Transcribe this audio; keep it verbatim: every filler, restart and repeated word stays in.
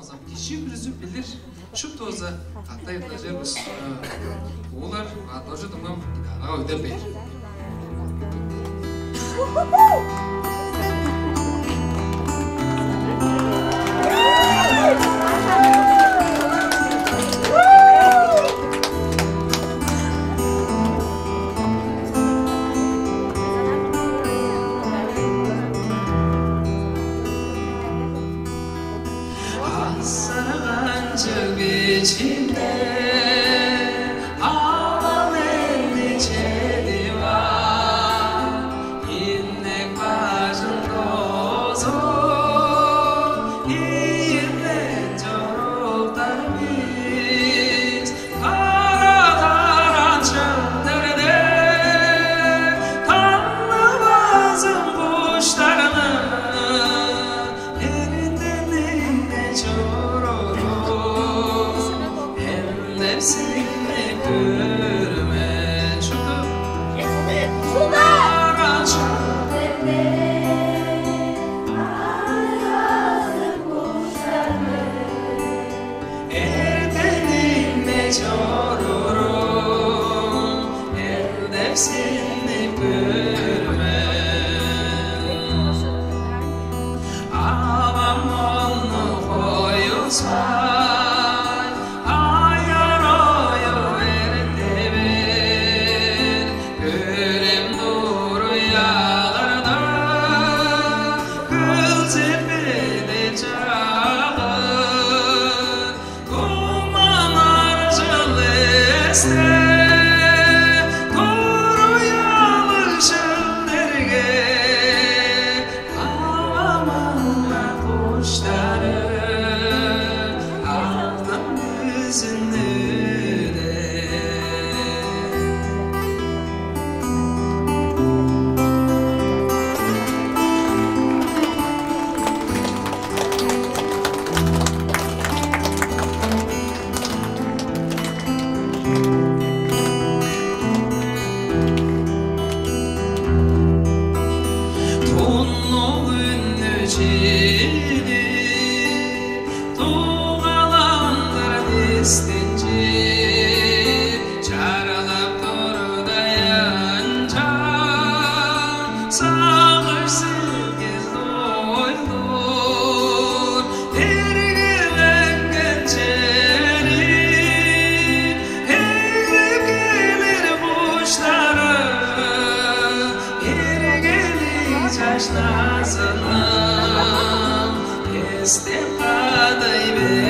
Кижи бүрүзү билир, шупту болза катай ырлажыр бис. Олар атлажы дуңмам гитарага өдер бээр. Асырганчыг бичиинде авам энди чедип аар, инек бажын доозуп, ийинден чоруктар бис. Кара-караан шөлдерде танывазын куштарны, эртенинге чоруруп, эндепсинип көрүп мен шупту. Кара-караан шөлдерде танывазын куштарны, эртенинге чоруруп, эндепсинип көрүп мен. Авам ону хоюспай, аяар оюп эрте бээр. Өлем туруяларда көлзепеде чагыр, туманар чыл эсте туруялыг шөлдерге, авамның куштары алтын күзүнде. Тоннуг үннү чедип, дугаландыр дистинче, чарлап тур даянча, сагыш силгип дойлур, эргеленген чери, эгелеп келир куштары, эргелиг чаш назынын эстеп кадай бээр.